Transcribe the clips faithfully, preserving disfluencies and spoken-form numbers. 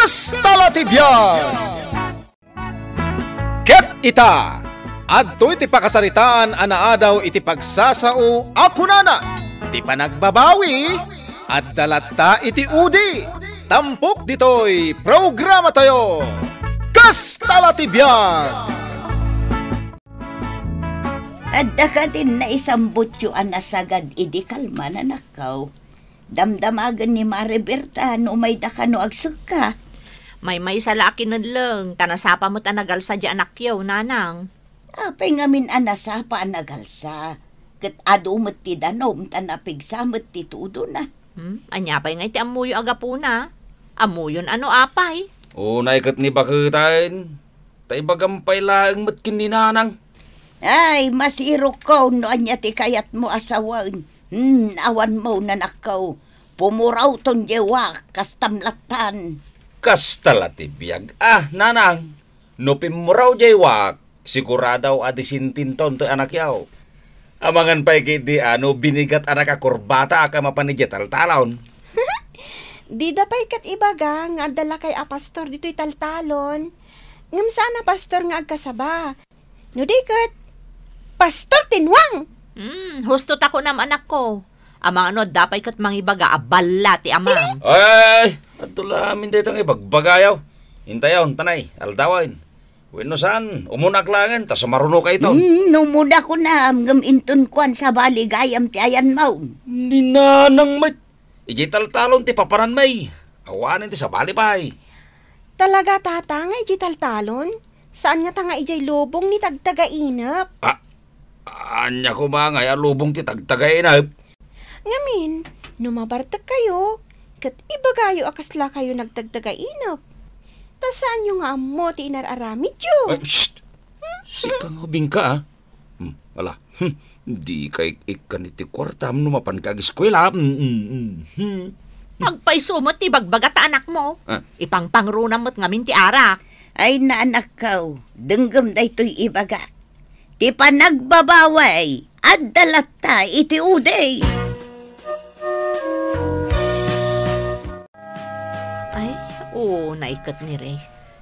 Kasta la ti biag! Ket ita, adtoy ti pakasaritaan a naadaw iti pagsasao a kunana, ti panagbabawi, adda latta iti udi. Tampok ditoy programatayo, Kasta la ti biag! Adda kadin naisambutyo a nasagad idi kalman, anakko? Damdamagen ni Mare Berta no umayda kano agsekka. Maymaysa la a kinelleng, ta nasapa met a nagalsa di anakyo, nanang. Apay ngamin a nasapa a nagalsa? Ket adu met ti danum, ta napigsa met ti tudona. Hmm? Ania pay ngay ti ammoyo a gapuna? Ammoyon a no apay? Unay ket ni baketen, ta ibagam pay laeng met ken ni nanang. Ay, masirokko no ania ti kayatmo a sawen. Hmm, awanmo, nanakko. Pumurawton diay wak, kastam lattan. Kasta la ti biag. Ah, nanang, no pimmuraw diay wak, sigurado a disintinton toy anakyo. Amangan pay ketdi a no binigat a nakakurbata a kamapan idiay taltalon. Dida pay ket ibaga nga adda lakay a pastor ditoy taltalon. Ngem saan a pastor nga agkasaba. No di ket, pastor ti nuang! Hmm, husto ta kunam, anakko. Amangan no adda pay ket mangibaga a balla ti amam. Ay, adto la amin dayta nga ibagbagayo. Intayon, tanay, aldawen. Wenno saan, umunak laengen, ta sumaruno kayton. Hmm, umuna kunam, ngem inton kuan sabali gayam ti ayanmo. Ni nanang met, idiay taltalon ti papananmi. Awanen ti sabali pay. Talaga, tata, nga idiay taltalon? Saan ngata nga idiay lubong ni tagtagainep? Ah, ania koma ngay a lubong ti tagtagainep? Ngamin, no mabartekkayo, ket ibagayo a kaslakayo nagtagtagainep. Ta saanyo nga ammo ti inar-aramidyo. Ay, shh! Sika nga ubingka, ah. Hmm, ala. Hmm, dika ik-ikkan iti kuartam no mapanka ageskuela. Hmm, hmm, hmm, hmm. Agpayso met ti ibagbaga ta anakmo. Ah. Ipangpangrunam met ngamin ti arak. Ay, naanakko, denggem daytoy ibagak. Ti panagbabawi, adda latta iti udi. Ay, unay ket ni Rey.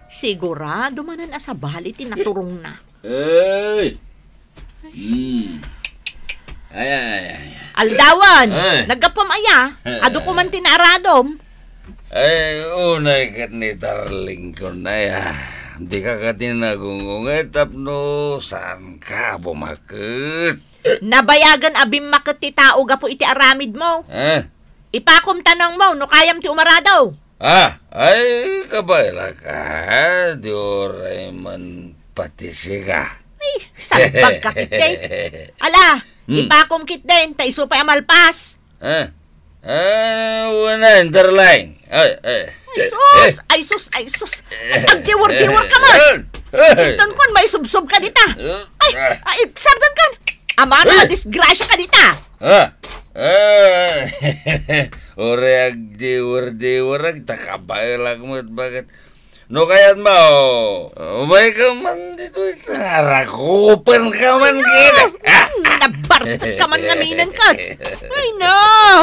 Sigurado manen a sabali ti naturongna. Ay! Hmm. Ay, ay, ay, ay. Aldawan! Ay! Naggapuam aya? Adu koma ti naaradom? Ay, unay ket ni Tarling ko na ya. Dika kadi nagungunget tapno saanka a bumaket. Nabayagen a bimmaket ti tao gapu iti aramidmo. Eh? Ipakom tanongmo no kayam ti umarado. Ah, ay, kabaelak, di uray man pati sika. Ay, salbag ka, Kitty. Ala, hmm, ipakom, Kitty, ta isu pay a malpas. Ah, ah, wala, underline. Ay, ay. Ay, sus! Ay, sus! Ay, sus! Ay, agdiwar-diwar ka man! Ay, ay. Inton kuan, maisubsob ka dita! Ay, ay, sardan kan! Amana, ay, disgrasya ka dita! Ah, ah. Uray agdiwar-diwar, agtakabaelak met, bakit? No kayatmo, umay ka man ditoy, arakupen ka man ket. Nabartek ka man ngaminen ket. Ay na,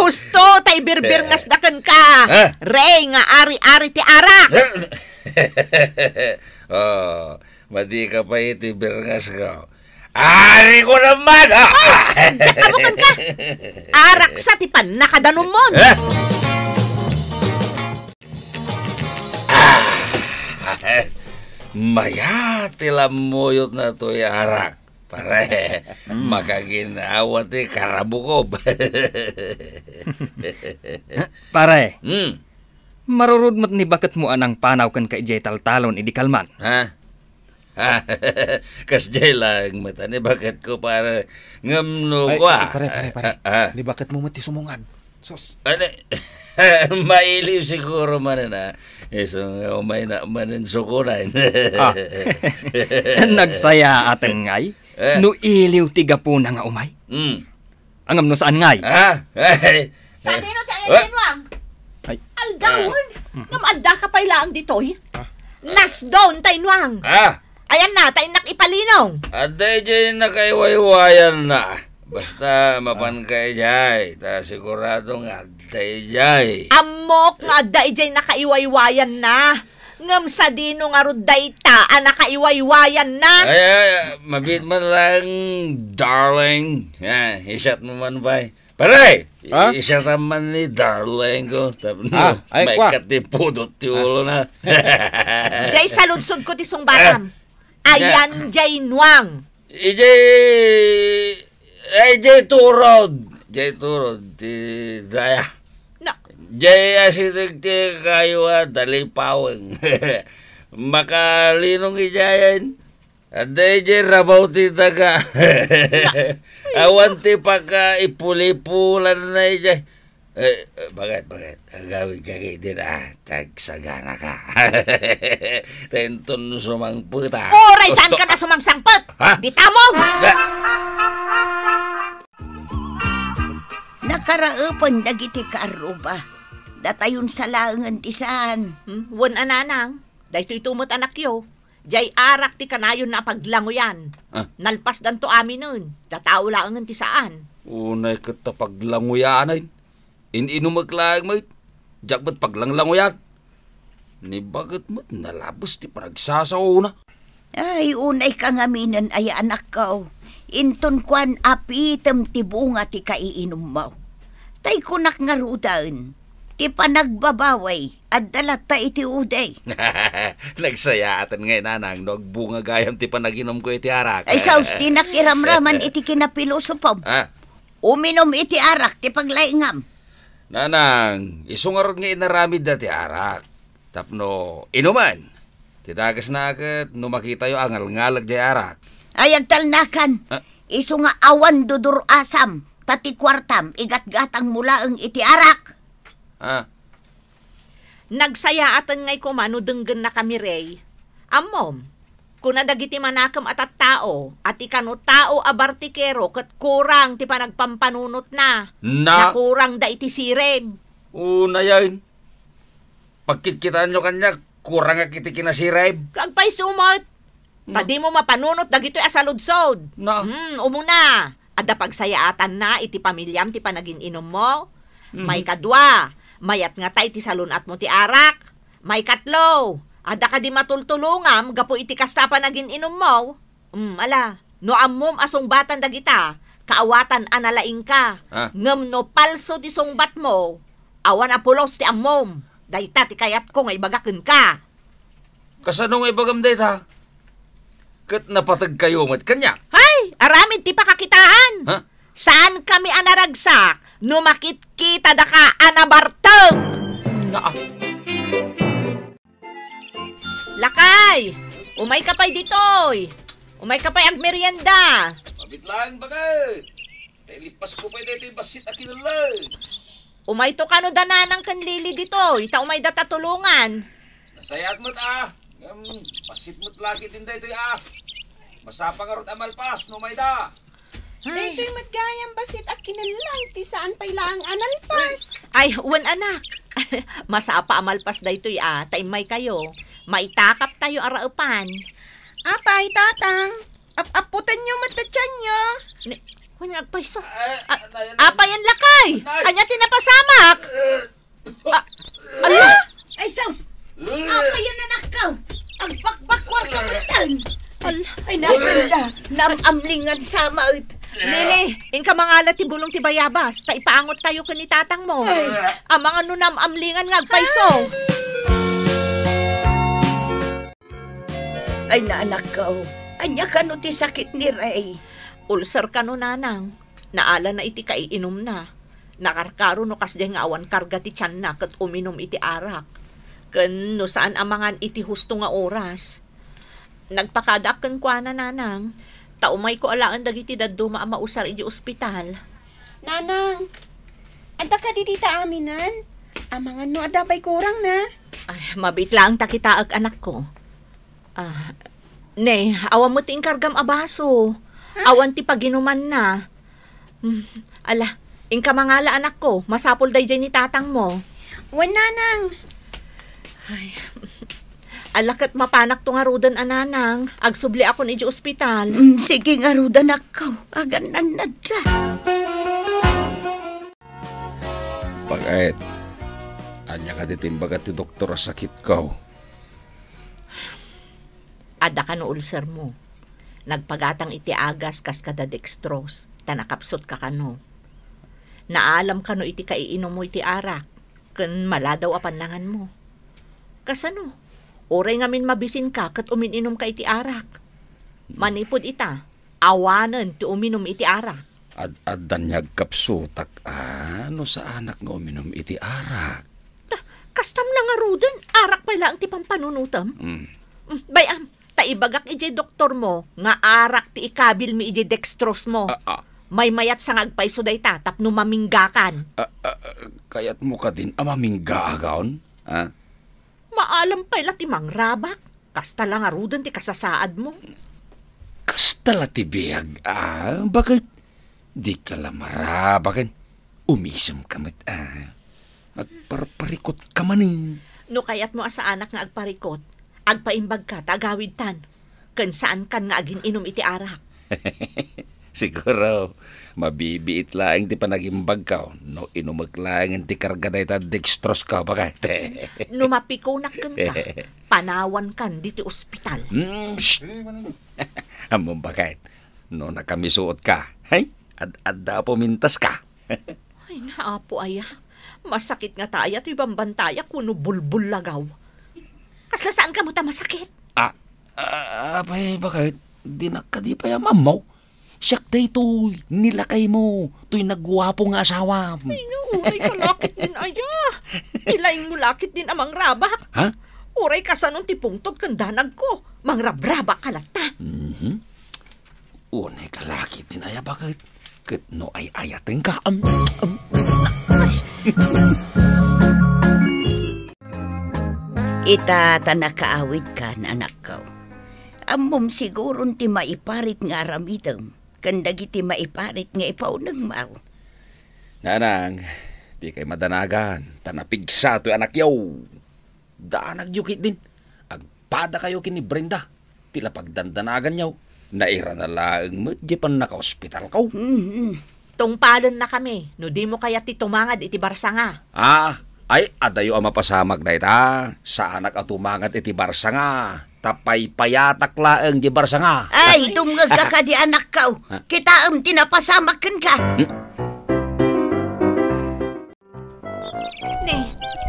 husto, ta ibirbirngasda kenka. Ha? Rey nga ari-ari ti arak. Oh, madi ka pay iti birngasko. Ari ko naman, ha? Ay, diak kabukan ka. Araksa ti pannakadanummon. Ha? Ah, maya ti lammuyotna toy arak, pare. Mm. Makaginawa ti karabukob. Pare, mm, marurod met ni baketmo a nangpanaw kenka idiay taltalon idi kalman. Ha? Kasdiay laeng met a ni baketko, pare. Ngem no kua. Ay, pare, pare, pare. Ah, ah. Ni baketmo met ti sumungad. Sus. Ano? Mailiw siguro manen, ah. Isu nga umay na manen sukunan. Ah. Nagsayaatem ngay? Eh. No iliw ti gapuna nga umay? Hmm. Ngem no saan ngay? Ah? Ay. Sadino ti ayan, ah, Nuang? Ay. Aldawen, ah, ngem adda ka pay laeng ditoy? Ah. Nasdon tay Nuang. Ah. Ayan na, ta innak ipalinong. Adda idiay nakaiwaywayan na. Basta mapan ka idiay, ta sigurado nga Dayjay. Ammok nga adda idiay nakaiwaywayanna. Ngem sadino ngarud dayta a nakaiwaywayanna? Ay, ay, mabiit man lang, darling. Ah, i-shot mo man, bay. Pare! Ha? I-shot man ni darling ko. Tapno, Ah, ay, kwa. Maikat ti pudot ti ulo na. Jay saludsod ko ti sungbatam. Ah. Ayan jay nuang. Ijay, ay, jay turod. Jay turod, ti daya. Na- Jay asideg ti kayo a talipaweng. Makalinong ijayan. Adda ijay rabaw ti daga. Awan ti pakaipuli-pulan na ijay. Eh, eh, bakit, bakit? Agawid ka kay din, ah, tagsagana ka. Tenton sumangpet, ah. Oray, saan ka na sumangsangpet? Ha? Di tamog! Ga- Nakaraepen dagiti kaarruba. Datayon sa laengen ti saan. Hmm? Wen a nanang, daytoy tumot anakyo. Jay arak ti kanayon na paglanguyan. Ah. Nalpasdanto aminen. Datao laengen ti saan. Unay ket ta paglanguyanen. In-inumek laeng met, diak met paglanglanguyan. Ni baket met, nalabes ti panagsasaona. Ay, unay ka ngaminen, ay anakko. Inton kuan, apitem ti bunga ti kaiinummo. Tay kunak ngaruden, ti panagbabawi, adda latta iti udi. Nagsayaatan ngay, nanang, no agbunga gayam ti panaginumko iti arak. Ay, saus, dinak iramraman iti kinapilosopom. Ah. Uminum iti arak ti paglaingam. Nanang, isu ngarud nga inaramidda ti arak. Tapno inumen. Ti dagesna ket no makitayo a ngalngaleg jay arak. Ay, agtalnakan. Ah. Isu nga awan dudur-asam, ta ti kuartam, igatgatangmo laeng iti arak. Ah. Nagsayaaten ngay koma no denggennakami, Rey. Ammom, kuna dagiti manakem a tattao a ti kano tao a bartikero ket kurang ti panagpampanunotna. Na- Nakurangda iti sirib. Unayen, pagkitkitaenyo kaniak, kurangak iti kinasirib. Agpayso met. Ta dimo mapanunot dagitoy a saludsod. Na. Hmm, umuna, adda pagsayaatanna iti pamiliam ti panagin-inummo. Mhm. Maikadua, mayat ngata iti salun-atmo ti arak. Maikatlo, adda kadi matultulongam gapu iti kasta a panagin-inummo? Hmm, ala, no ammom a sungbatan dagita, kaawatan a nalaingka. Ah. Ngem no palso ti sungbatmo, awan a pulos ti ammom. Dayta ti kayatko nga ibaga kenka. Kasano nga ibagam dayta? Ket napategkayo met kaniak? Hay, aramid ti pakakitaan. Ha? Saankami a naragsak no makitkitadaka a nabartek. Naa. Lakay, umayka pay ditoy. Umayka pay agmerienda. Mabit laeng, baket. Tay lipasko pay daytoy bassit a kinelleg. Umayto kano da nanang ken Lily ditoy, ta umayda ta tulongan. Nasayaat met a. Ngem, bassit met la ketdin daytoy a. Masapa ngarud a malpas no umayda. Ay. Daytoy met gayam bassit a kinelleg ti saan pay laeng a nalpas. Ay, wen, anak. Masapa a malpas daytoy a, ta immaykayo. Maitakaptayo a raepan. Apay, tatang? Ap-apputenyo met ti tianyo. Ni, wen nga agpayso. Ah, ah, nay, nay. Apay, lakay? Nay. Ania ti napasamak? Eh. Ah, ala? Ay, sus! Apay, anakko! Agbakbakwar ka met. Ala. Ay, nagranda. Naam-amlingan sa maet. Lili, inka mangala ti bulong ti bayabas, ta ipaangottayo ken ni tatangmo. Ay. Amangan no naam-amlingan nga agpayso. Ay, naanakko, ania kano ti sakit ni Ray? Ulcer kano, nanang. Naalana iti kaiinumna. Nakarkaro no kasdiay nga awan karga ti tianna ket uminum iti arak. Ken no saan a mangan iti husto nga oras. Nagpakadaak kenkuana, nanang. Ta umayko alaen dagiti dadduma a mausar iti ospital. Nanang, adda kadi dita aminen? Amangan no adda pay kurangna? Ay, mabiit laeng ta kitaek, anakko. Ah, ne, awan met ti inkargam a baso. Ha? Awan ti paginumanna. Hmm, ala, inka mangala, anakko, masapul daydiay ni tatangmo. Wen, nanang. Ay. Ala ket mapanakto ngaruden a, nanang. Agsubliakon iti ospital. Mm, sige ngaruden, anakko. Agannannadka. Pag Ket, ania kadi ti imbaga ti doktor a sakitko? Adda kano ulsermo. Nagpagatang iti agas kas kada dextrose, ta nakapsutka kano. Naalam kano iti kaiinummo iti arak, ken maladaw a pannanganmo. Kasano? Uray ngamin mabisinka ket umin-inumka iti arak. Manipud ita, awanen ti uminum iti arak. Ad-adda ni agkapsutak, a, no saanak nga uminum iti arak. Ta, kastam la ngaruden, arak pay laeng ti pampanunotem? Mm. Mm, bay-am, ta ibagak idiay doktormo nga arak ti ikabilmi idiay dextrose mo. A, a. Maymayatsa nga agpayso dayta tapno maminggakan. A, a, a, kayatmo kadin a maminggaakon? A? Maalam pay la ti mangrabak. Kasta la ngaruden ti kasasaadmo. Kasta la ti biag, a, baket? Dika la marabaken. Umisemka met, a. Agparparikotka manen. No kayatmo a saanak nga agparikot, agpaimbagka ta agawidtan. Ken saankan nga agin-inum iti arak. Siguro, mabibiit laeng ti panagimbagko no inumek laengen ti karga dayta dextrose ko, baket. No mapikunak kenka, panawankan ditoy ospital. Mm, shh! Ammom, baket, no nakamisuotka, hay, ad-adda a pumintaska. Ay, na, Apo aya. Masakit ngata aya toy bambantayak wenno bulbullagaw. Kasla saanka met a masakit? A, a, apay, baket, dinak kadi pay a mammaw. Siak daytoy, ni lakaymo, toy naguapo nga asawam. Ay, no, uray ka la ketdin aya. Ti laingmo la ketdin a mangrabak. Ha? Uray kasanon ti pungtot ken danagko, mangrabrabakka latta. Mhm. Unay ka la ketdin aya, baket, ket no ay-ayatenka. Am, am. Ita ta nakaawidkan, anakko. Ammom siguron ti maiparit nga aramidem, ken dagiti maiparit nga ipaunegmo. Nanang, dikay madanagan, ta napigsa toy anakyo. Danagyo ketdin. Agpadakayo ken ni Brenda. Ti la pagdandanaganyo, nairana laeng met diay pannakaospitalko. Mm-mm. Tungpalennakami no dimo kayat ti tumangad iti barsanga. A, ay, adayo a mapasamak dayta. Saanak a tumangad iti barsanga. Ta paypayatak laeng diay barsanga. Ay, dumngegka kadi, anakko. Ha? Kitaem ti napasamak kenka. Hmm? Ne,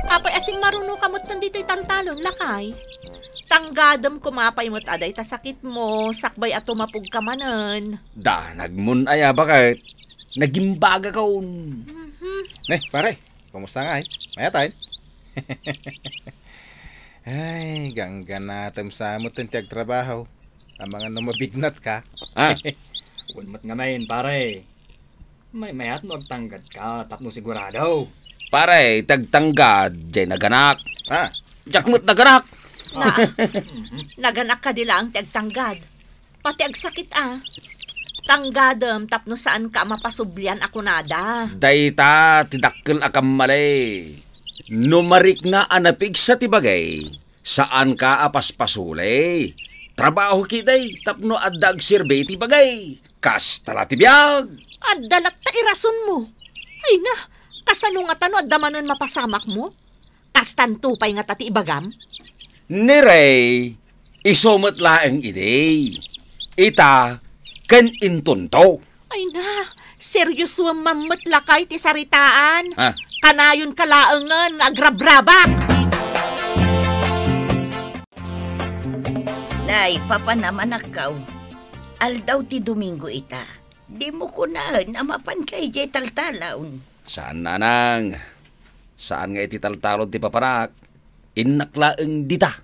apay a simmarunoka metten ditoy taltalon, lakay? Tanggadem koma pay met a dayta sakitmo, sakbay a tumapogka manen. Danagmon aya, baket? Nagimbagakon. Mhm. Ne, pare, kumusta ngay? Mayat, ay? Ay, gangganatem sa metten ti agtrabaho. Amangan no mabignatka. A? Wen met ngamin, pare. Maymayat no agtanggadka tapno sigurado. Pare, ti agtanggad, diay naganak. A? Diak met naganak. Na, naganak kadi laeng ti agtanggad. Pati agsakit a. Tanggadem tapno saanka a mapasublian a kunada. Dayta ti dakkel a kammali. No marikna a napigsa ti bagay, saanka a paspasulay. Trabaho ketdi tapno adda agserbi iti bagay. Kasta la ti biag. Adda latta irasonmo. Ay na, kasano ngata no adda manen mapasamakmo? Kastanto pay ngata ti ibagam? Nirey, isu met laeng idi. Ita ken intonto. Ay na, seriosoem met lakay ti saritaan. A? Kanayonka laengen nga agrabrabak. Nay, papanam, anakko. Aldaw ti Domingo ita. Dimo kunaen a mapanka idiay taltalon. Saan, nanang. Saan nga iti taltalon ti papanak. Innak laeng dita.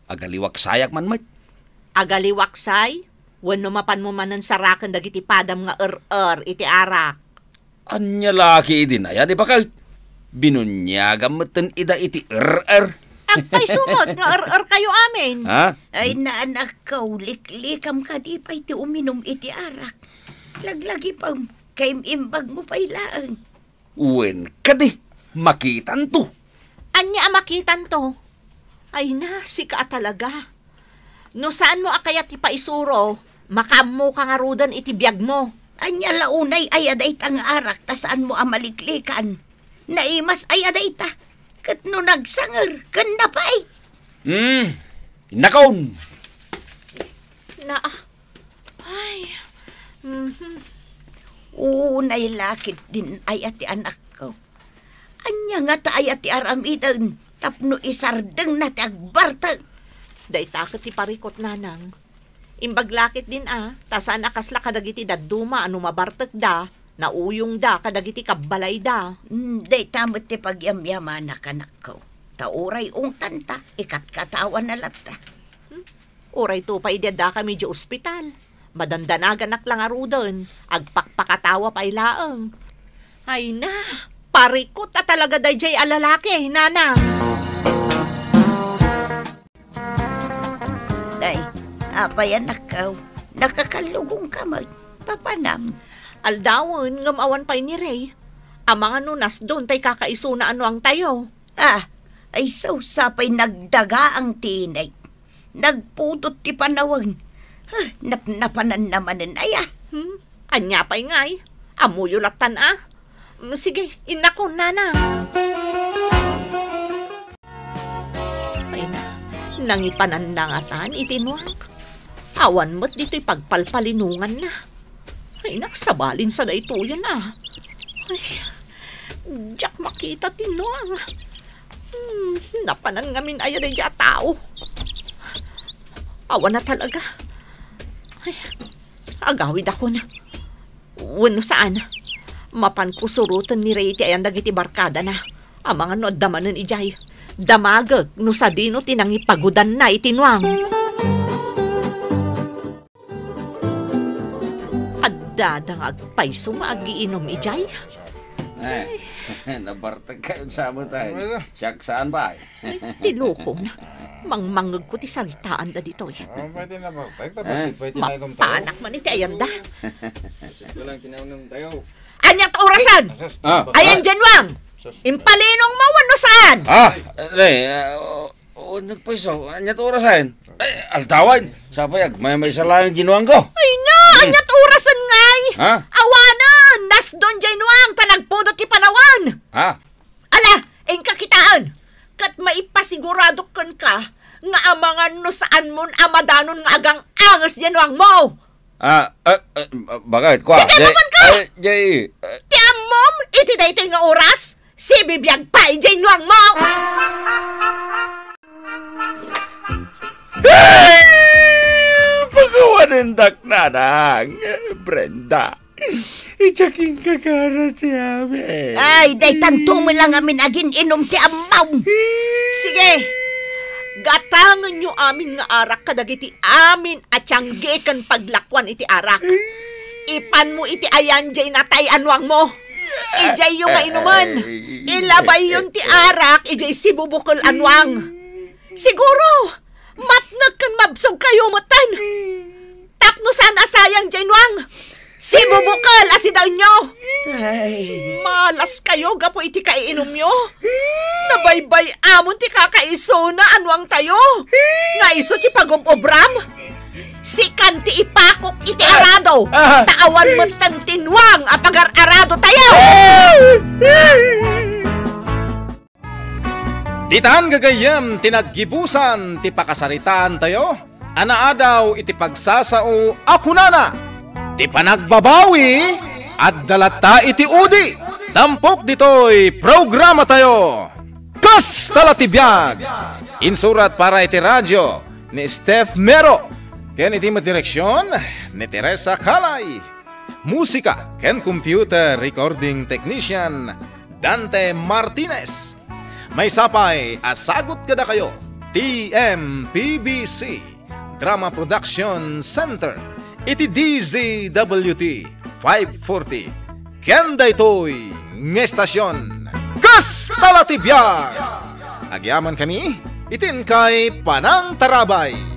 Agaliwaksayak man met. Agaliwaksay? Wenno mapanmo manen saraken dagiti padam nga er-er iti arak? Ania la ketdin aya, baket? Binuniagam metten ida iti er-er. Agpayso met nga er-erkayo amin. A? Ay, anakko, liklikam kadi pay ti uminum iti arak. Laglagipem, kaim-imbagmo pay laeng. Wen kadi, makitanto. Ania a makitanto? Ay na, sika a talaga. No saanmo a kayat ti paisuro, makaammoka ngaruden iti biagmo. Ania la unay aya dayta nga arak ta saanmo a maliklikan? Naimas aya dayta, ket no nagsanger, ken napait. Hmm, innakon. Na, ay, mhm. Unay lakit din aya ti anakko. Ania ngata aya ti aramiden tapno isardengna ti agbartek? Dayta ket ti parikut, nanang. Imbag lakit din a, ta saan a kasla kadagiti dadduma a no mabartekda, nauyongda kadagiti kabbalayda. Hmm, dayta met ti pagyamyamanak, anakko. Ta uray ungtanta, ikatkatawana latta. Hmm? Uray to pay idi addakami idiay ospital. Madandanaganak la ngaruden, agpakpakatawa pay laeng. Ay na, parikut a talaga daydiay a lalaki, nanang. Ay, apay, anakko, nakakallugongka met. Papanam. Aldawen, ngem awan pay ni Ray. Amangan no nasdon tay kakaisuna a nuangtayo. Ah, ay, sawsapay nagdagaang tinek. Nagpudot ti panawen. Huh, napnapananna manen aya. Hmm? Ania pay ngay? Ammoyo lattan a. Mm, sige, innakon, nanang. Ay na, nangipananna ngatan iti nuang. Awan met ditoy pagpalpalinonganna. Ay na, sabalin sa daytoyen a. Ay, diak makita ti nuang. Hmm, napanan ngamin aya daydiay a tao. Awan a talaga. Ay, agawidakon. Wenno saan, mapanko suroten ni Ray ti ayan dagiti barkadana. Amangan no adda manen idiay. Damagek no sadino ti nangipagudanna iti nuang. Addada nga agpayso nga agiinum idiay. Eh, nabartek kayo sa amin tayo. Ano? Siak saan ba? Ay, ti lokona. Mangmangegko ti saritaanda ditoy. Ano ba iti nabartek? Tapos Eh? iti pay ti nainom tayo. Mapanak man iti ayanda. Ito lang tinanong tayo. Aniat orasan? Sus, Ah. Ayan, Januang. Sus. Impalinong mo, wenno saan? Ah, eh, ah, o, o, nagpayso. Aniat orasan? Ay, altawan. Sapay, agmaymaysa lang ang ginuang ko. Ay na, Hmm. Aniat orasan ngay? Ha? Awanen, nasdon Januang, ta nagpudot ti panawen. Ha? Ala, inka kitaen, ket maipasigurado kenka nga amangan no saanmon a madanon nga agang-anges diay nuangmo. Ah, ah, ah, bakit? Kwa, Sige, jay, maman ka! Ay, jay, ah. Ti ammom, iti daytoy nga oras, sibibiag pay diay nuangmo! Ay! Pagawanen dak, nanang, Brenda. Idiak inkakara ti amin. Ay, daytanto met lang amin agin-inum ti ammom. Sige, gatangenyo amin nga arak kadagiti amin a tiangge ken paglakuan iti arak. Ipanmo iti ayan diay natay a nuangmo. Idiayyo nga inumen. Ilabayyon ti arak idiay sibubukel a nuang. Siguro, mapnek ken mabsogkayo metten. Tapno saan a sayang diay nuang, sibubukel a sidaenyo. Ay. Malas kayo gapu iti kaiinumyo. Nabaybay-amon ti kakaisuna a nuangtayo. Nga isu ti pagub-ubram. Sikan ti ipakok iti arado. Ah. Ta awan metten ti nuang a pagar-arado tayo. Ditan gagayyem ti naggibusan ti pakasaritaantayo a naadaw iti pagsasao a kunana, "Ti panagbabawi, adda latta iti udi." Tampok ditoy programatayo, Kasta la ti biag! Insurat para iti radio ni Steph Mero, ken iti met direksion ni Teresa Calay. Musika ken computer recording technician, Dante Martinez. Maysa pay a sagut kadakayo, T M P B C Drama Production Center, iti D Z W T five forty. Ken daytoy nga estasion, Kasta la ti biag! Agyamankami iti inkay panangtarabay.